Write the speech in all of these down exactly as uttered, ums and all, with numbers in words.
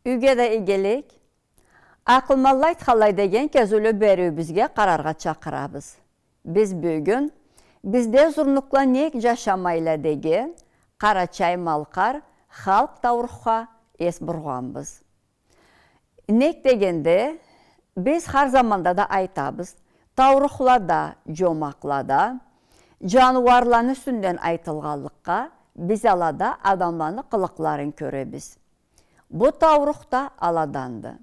Юйге да игилик. «Акъылманла айтханлай» деген кезиулю бериуюбюзге къараргъа чакъырабыз. Биз бюгюн «Бизде зурнукла нек джашамайла?» деген къарачай-малкъар халкъ таурухха эс бургъанбыз. Нек дегенде, биз хар заманда да айтабыз, таурухлада, джомакълада джаныуарланы юсюнден айтылгъанлыкъгъа, биз алада адамланы къылыкъларын кёребиз. Бу таурух да аладанды.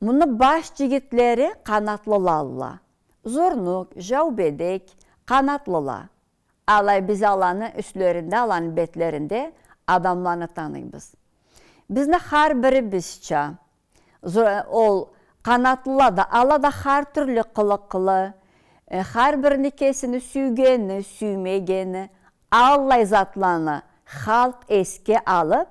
Муну баш джигитлери къанатлылалла. Зурнук, джаубедек, къанатлыла. Алай биз аланы юслеринде, аланы бетлеринде адамланы таныйбыз. Бизни хар бирибизча, зу-, ол къанатлыла да, ала да хар тюрлю къылыкълы, э, хар бирини кесини сюйгени, сюймегени, аллай затланы халкъ эсге алыб,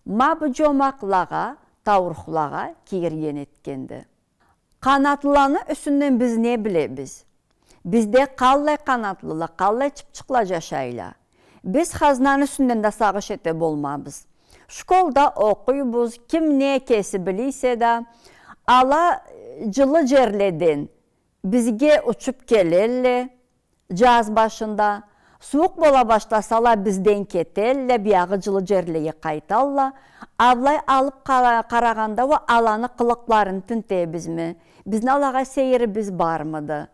ма бу джомакълагъа, таурухлагъа кийирген этгенди. Къанатлыланы юсюнден биз не билебиз? Бизде къаллай къанатлыла, къаллай чыпчыкъла джашайла? Биз хазнаны юсюнден да сагъыш эте болмабыз. Школда окъуйбуз, ким не кеси биле эсе да, ала, э, джылы джерледен бизге учуб келелле, джаз башында, сууукъ бола башласала, бизден кетелле, биягъы джылы джерлеге къайталла. Алай алыб къара-, къарагъанда уа аланы къылыкъларын тинтебизми? Бизни алагъа сейирибиз бармыды?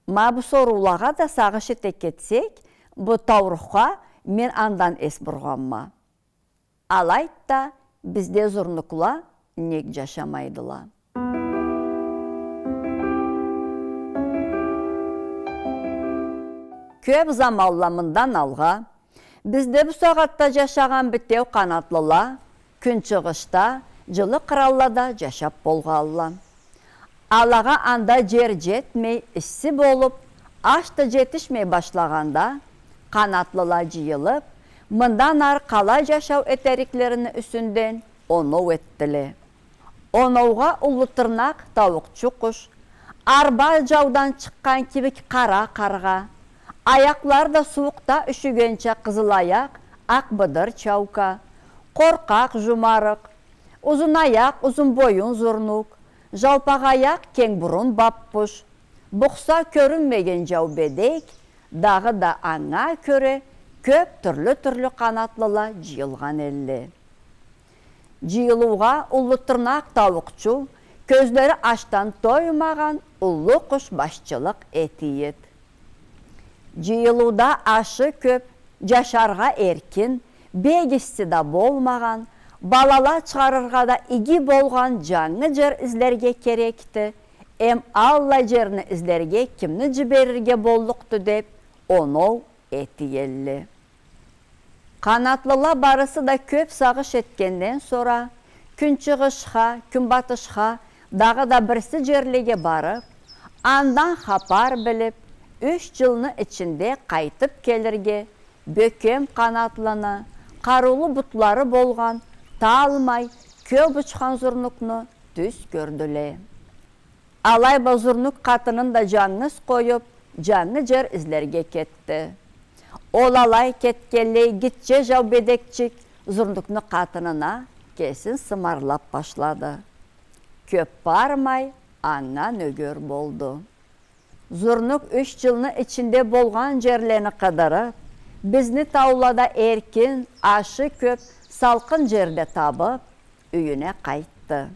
Ма бу соруулагъа да сагъыш эте кетсек, бу таурухха мен андан эс бургъанма. Алайды да, бизде зурнукла нек джашамайдыла? Кёб заманла мындан алгъа бизде бусагъатда джашагъан битеу къанатлыла Кюнчыгъышда, джылы къраллада джашаб болгъанла. Алагъа анда джер джетмей, исси болуб, аш да джетишмей башлагъанда, къанатлыла джыйылыб, мындан ары къалай джашау этериклерини юсюнден оноу этдиле. Оноугъа уллу тырнакъ тауукъчу къуш, арба джаудан чыкъгъан кибик къара къаргъа, аякълары да сууукъда юшюгенча къызыл аякъ, акъ быдыр чаука, къоркъакъ джумарыкъ, узун аякъ, узун боюн зурнук, жалпакъ аякъ, кенг бурун баббуш, бухса кёрюнмеген джаубедек, дагъыда анга кёре кёб тюрлю-тюрлю къанатлыла джыйылгъан элле. Джыйылыугъа уллу тырнакъ тауукъчу, кёзлери ашдан тоймагъан уллу къуш башчылыкъ этийди. Джыйылыуда ашы кёб, джашаргъа эркин, бек исси да болмагъан, балала чыгъарыргъа да иги болгъан джангы джер излерге керекди, эм аллай джерни излерге кимни джиберирге боллукъду деб, оноу этий элле. Къанатлыла барысы да кёб сагъыш этгенден сора, кюнчыгъышха, кюнбатышха, дагъыда бирси джерлеге барыб, андан хапар билиб, юч джылны ичинде къайтыб келирге, бёкем къанатлыны, къарыулу бутлары болгъан, талмай, кёб учхан зурнукну тюз кёрдюле. Алай бла зурнук къатынын да джангыз къоюб, джангы джер излерге кетди. Ол алай кетгенлей, гитче джаубедекчик зурнукну къатынына кесин сымарлаб башлады. Кёб бармай, анга нёгер болду. Зурнук юч джылны ичинде болгъан джерлени къыдырыб, бизни таулада эркин, ашы кёб, салкъын джер да табыб, юйюне къайтды.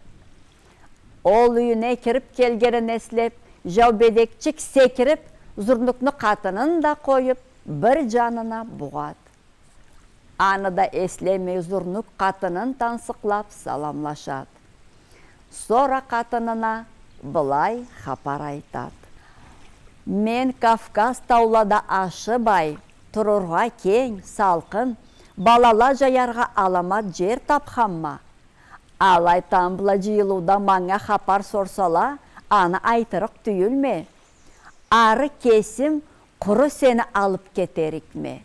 Ол юйюне кириб келгенин эслеб, джаубедекчик секириб, зурнукну къатынын да къоюб, бир джанына бугъады. Аны да эслемей, зурнук къатынын тансыкълаб саламлашады. Сора къатынына былай хапар айтады: «Мен Кавказ таулада ашы бай, турургъа кенг, салкъын, балала джаяргъа аламат джер табханма. Алай тамбла джыйылыуда манга хапар сорсала, аны айтырыкъ тюйюлме. Ары кесим къуру сени алыб кетерикме».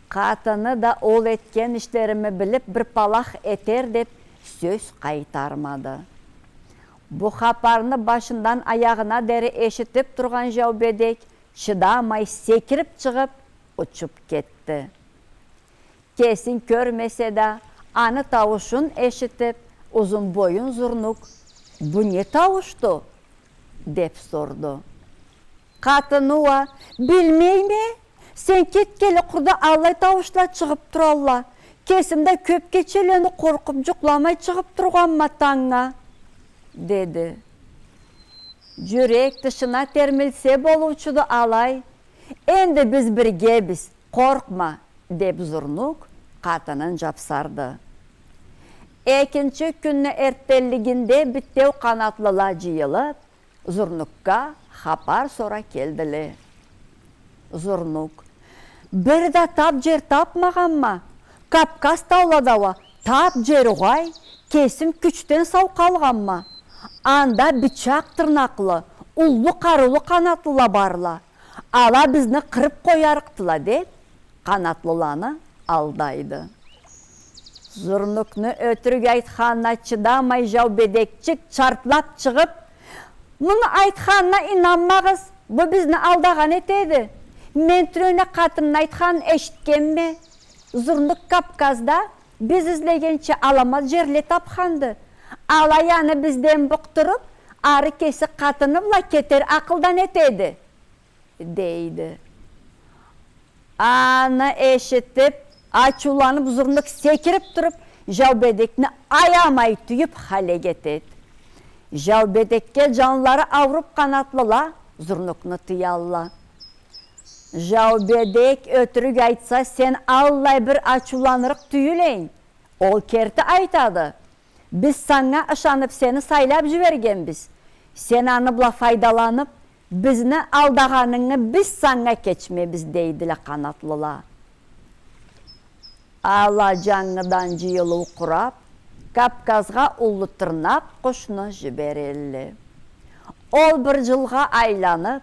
Къатыны да ол этген ишлерини билиб, бир палах этер деб, сёз къайтармады. Бу хапарны башындан аягъына дери эшитиб тургъан джаубедек чыдамай секириб чыгъыб, учуб кетди. Кесин кёрмесе да, Аны тауушун эшитип, узун боюн зурнук: «Бу не тауушду?» — деп сорду. Къатыны уа: «Билмейме, сен кетгели къурда аллай тауушла чыгъып туралла. Кесим да кёп кечелени къоркъуп джукъламай чыгъып тургъанма тангнга», — деди. «Джюрек тышына термилсе болуучуду алай. Энди биз биргебиз, къоркъма», — деп зурнук къатынын джапсарды. Экинчи кюнню эрттенлигинде битеу къанатлыла джыйылып, зурнукга хапар сора келдиле. Зурнук: «Бир да тап джер тапмагъанма. Кавказ таулада уа тап джер угъай, кесим кючден сау къалгъанма. Анда бичакъ тырнакълы, уллу къарыулу къанатлыла барла. Ала бизни къырып къоярыкъдыла», — деп, къанатлыланы алдайды. Зурнукну ётюрюк айтханына чыдамай, Жаубедекчик чартлап чыгъып: «Муну айтханына ийнанмагъыз, бу бизни алдагъан этеди. Мен тюнене къатынны айтханын эшитгенме. Зурнук Кавказда биз излегенча аламат жерле тапханды. Алай аны бизден букъдуруп, ары кеси къатыны бла кетер акъылдан этеди», — дейди. Аны эшитип, ачыуланып, зурнук секирип туруп, Жаубедекни аямай тюйюп халек этед. Жаубедекге жанлары ауруп, къанатлыла зурнукну тыялла. «Жаубедек ётюрюк айтса, сен аллай бир ачыуланырыкъ тюйюл эдинг. Ол керти айтады. Биз санга ышанып, сени сайлап жибергенбиз. Сен аны бла файдаланып, бизни алдагъанынгы биз санга кечмебиз», — дейдиле къанатлыла. Ала жангыдан жыйылыу къурап, Кавказгъа уллу тырнакъ къушну жиберелле. Ол бир жылгъа айланып,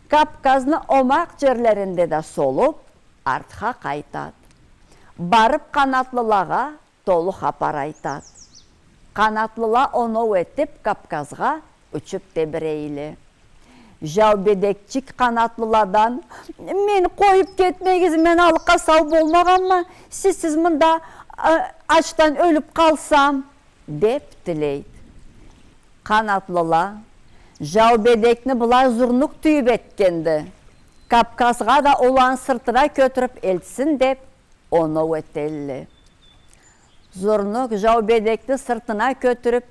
Кавказны омакъ жерлеринде да солуп, артха къайтад. Барып, къанатлылагъа толу хапар айтад. Къанатлыла оноу этип, Кавказгъа учуп тебирейле. Жаубедекчик къанатлыладан: «Мени къоюп кетмегиз, мен алыкъа сау болмагъанма, сиз, сиз мында, а, ачдан ёлюп къалсам», — деп тилейд. Къанатлыла: «Жаубедекни былай зурнук тюйюп этгенди. Кавказгъа да ол аны сыртына кётюрюп элтсин», — деп оноу этелле. Зурнук Жаубедекни сыртына кётюрюп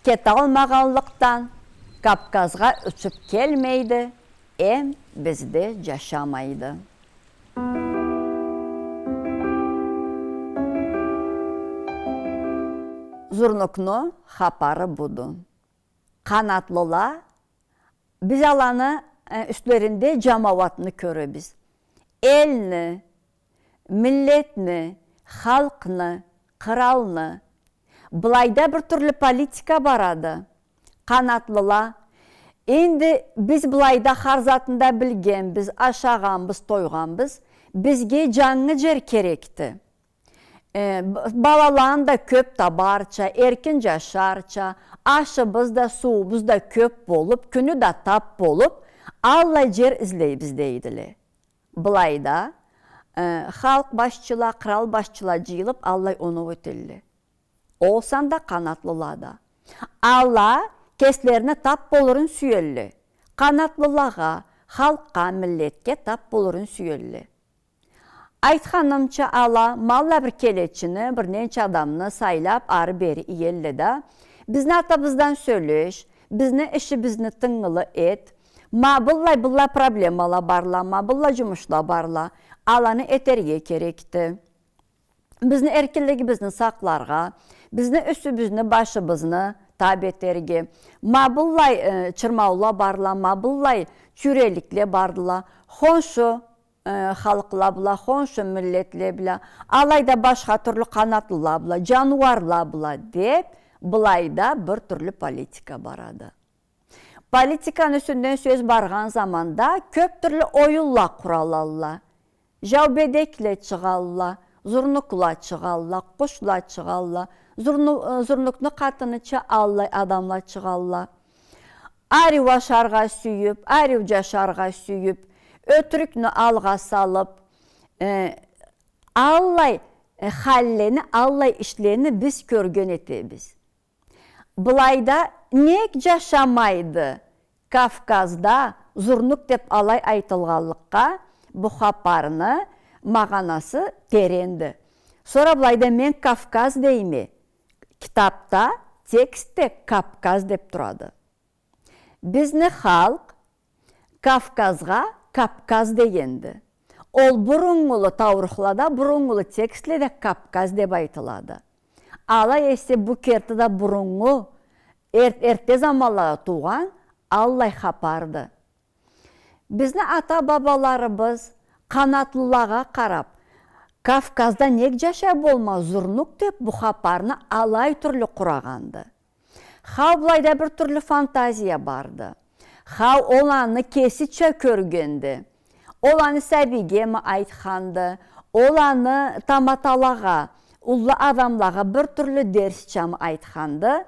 кеталмагъанлыкъдан, Кавказгъа учуп келмейди, эм бизде жашамайды. Зурнукну хапары буду. Къанатлыла, биз аланы, э, юслеринде жамауатны кёребиз. Элни, миллетни, халкъны, къралны. Былайда бир тюрлю политика барады. Къанатлыла: «Энди биз былайда хар затны да билгенбиз, ашагъанбыз, тойгъанбыз, бизге жангы жер керекди. Э, б-, балаланы да кёп табарча, эркин жашарча, ашыбыз да, сууубуз да кёп болуп, кюню да тап болуп, аллай жер излейбиз», — дейдиле. Былайда, э, халкъ башчыла, кърал башчыла жыйылып, аллай оноу этелле. Ол санда къанатлыла да. Ала кеслерини тап болурун сюелле. Къанатлылагъа, халкъгъа, миллетге тап болурун сюелле. Айтханымча, ала ма аллай бир келечини, бир ненча адамны сайлап, ары-бери иелле да: «Бизни атыбыздан сёлеш, бизни ишибизни тынгылы эт, ма быллай, быллай проблемала барла, ма быллай жумушла барла, аланы этерге керекди. Бизни эркинлигибизни сакъларгъа, бизни юсюбюзню, башыбызны тап этерге, ма быллай, э, чырмаула барла, ма быллай чюйреликле бардыла, хоншу, э, халкъла бла, хоншу миллетле бла, алайда башха тюрлю къанатлыла бла, жаныуарла бла», — деп, былайда бир тюрлю политика барады. Политиканы юсюнден сёз баргъан заманда кёп тюрлю оюнла къуралалла. Жаубедекле чыгъалла, зурнукла чыгъалла, къушла чыгъалла, зурну-, э, зурнукну къатыныча аллай адамла чыгъалла. Ариу ашаргъа сюйюп, ариу жашаргъа сюйюп, ётюрюкню алгъа салып, э, аллай э, халлени, аллай ишлени биз кёрген этебиз. Былайда нек джашамайды Кавказда зурнук деб алай айтылгъанлыкъгъа, бу хапарны магъанасы теренди. Сора былайда мен Кавказ дейме. Китабда, текстде Кавказ деб турады. Бизни халкъ Кавказгъа Капказ дегенди. Ол буруннгулу таурухлада, буруннгулу текстледе Капказ деб айтылады. Алай эсе бу керти да буруннгу, эр-, эртте заманлада туугъан аллай хапарды. Бизни ата-бабаларыбыз къанатлылагъа къараб, Кавказда нек джашай болмаз зурнук деб, бу хапарны алай тюрлю къурагъанды. Хау былайда бир тюрлю фантазия барды. Хау ол аны кесича кёргенди. Ол аны сабийгеми айтханды, ол аны таматалагъа, уллу адамлагъа бир тюрлю дерсчами айтханды.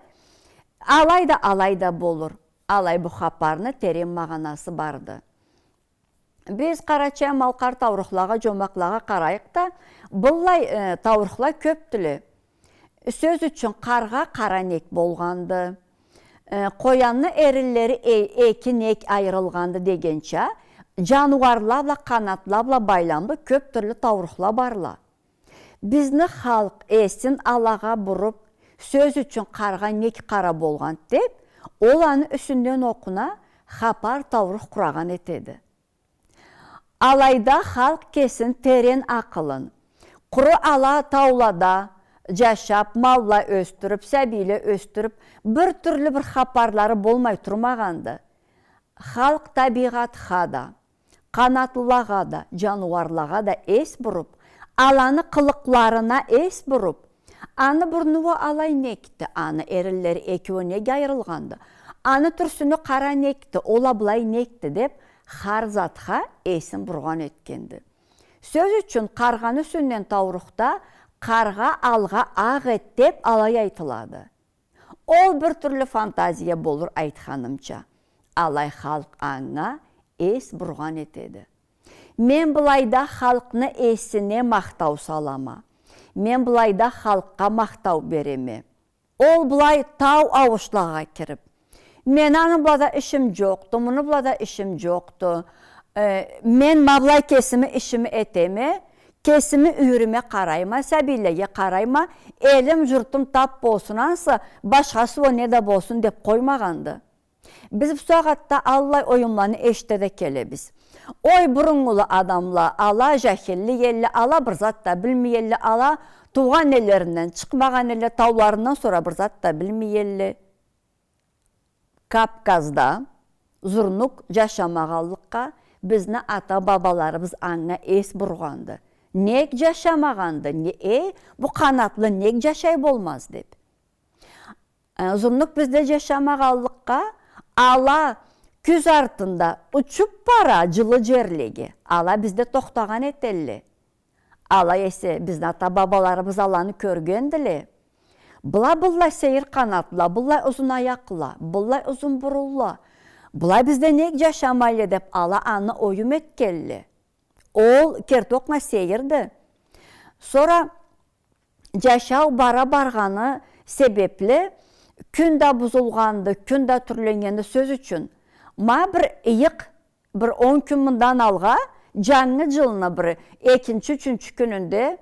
Алай да, алай да болур. Алай бу хапарны терен магъанасы барды. Биз къарачай-малкъар таурухлагъа, джомакълагъа къарайыкъ да, быллай, э, таурухла кёбдюле. Сёз ючюн, къаргъа къара нек болгъанды, э, къоянны эринлери э-, эки нек айырылгъанды дегенча, джаныуарла бла, къанатла бла байламлы кёб тюрлю таурухла барла. Бизни халкъ эсин алагъа буруб, сёз ючюн, къаргъа нек къара болгъанд деб, ол аны юсюнден окъуна хапар, таурух къурагъан этеди. Алайда халкъ кесин терен акъылын, къуру ала таулада джашаб, малла ёсдюрюб, сабийле ёсдюрюб, бир тюрлю бир хапарлары болмай турмагъанды. Халкъ табийгъатха да, къанатлылагъа да, джаныуарлагъа да эс буруб, аланы къылыкъларына эс буруб, аны бурну уа алай некди, аны эринлери экеу уа нек айырылгъанды, аны тюрсюню къара некди, ол а былай некди деб, хар затха эсин бургъан этгенди. Сёз ючюн, къаргъаны юсюнден таурухда «Къаргъа алгъа акъ эд» деб алай айтылады. Ол бир тюрлю фантазия болур, айтханымча. Алай халкъ анга эс бургъан этеди. Мен былайда халкъны эсине махтау салама. Мен былайда халкъгъа махтау береме. Ол былай тау ауушлагъа кириб, «Мени аны бла да ишим джокъду, муну бла да ишим джокъду. Э, мен ма былай кесими ишими этеме, кесими юйюрюме къарайма, сабийлеге къарайма, элим, джуртум таб болсун ансы, башхасы уа не да болсун» деб къоймагъанды. Биз бусагъатда аллай оюмланы эшите да келебиз. Ой, буруннгулу адамла, ала джахилли элле, ала бир зат да билмей элле, ала туугъан эллеринден чыкъмагъан элле, тауларындан сора бир зат да билмей элле. Кавказда зурнук джашамагъанлыкъгъа, бизни ата-бабаларыбыз анга эс бургъанды. Нек джашамагъанды? Не, э, бу къанатлы нек джашай болмаз деб. Э, зурнук бизде джашамагъанлыкъгъа, ала кюз артында учуб бара джылы джерлеге. Ала бизде тохтагъан этелле. Алай эсе, бизни ата-бабаларыбыз аланы кёргендиле. Была быллай сейир къанатла, быллай узун аякъла, быллай узун бурунла, была бизде нек джашамайла деб, ала аны оюм этгелле. Ол керти окъуна сейирди. Сора джашау бара баргъаны себебли кюн да бузулгъанды, кюн да тюрленнгенди, сёз ючюн. Ма бир ыйыкъ, бир он кюн мындан алгъа, джангы джылны бир экинчи, ючюнчю кюнюнде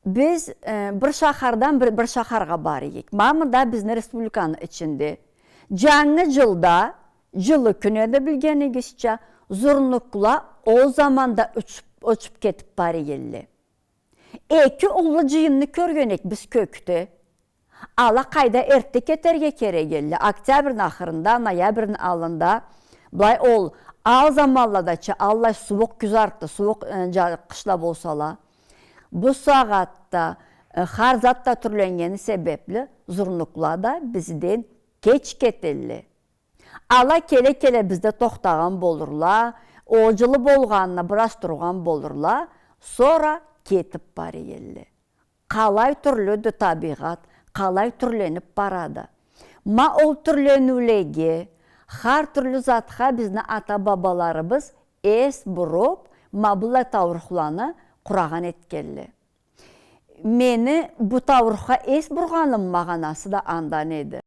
биз, э, бир шахардан бир, бир шахаргъа бара эдик. Ма мында бизни республиканы ичинде. Джангы джылда, джылы кюн эди, билгенигизча, зурнукла ол заманда учуб, учуб кетиб бара элле. Эки уллу джыйынны кёрген эдик биз кёкде. Ала къайда эртте кетерге керек элле. Октябрьни ахырында, ноябрьни аллында. Былай ол ал заманладача аллай сууукъ кюз арты, сууукъ, э, джа-, къышла болсала. Бусагъатда, э, хар зат да тюрленнгени себебли зурнукла да бизден кеч кетелле. Ала келе-келе бизде тохтагъан болурла, ол джылы болгъанына бир аз тургъан болурла, сора кетиб бара элле. Къалай тюрлюдю табийгъат, къалай тюрлениб барады. Ма ол тюрлениулеге, хар тюрлю затха бизни ата-бабаларыбыз эс буруб, ма быллай таурухланы къурагъан этгелле. Мени бу таурухха эс бургъанымы магъанасы да андан эди.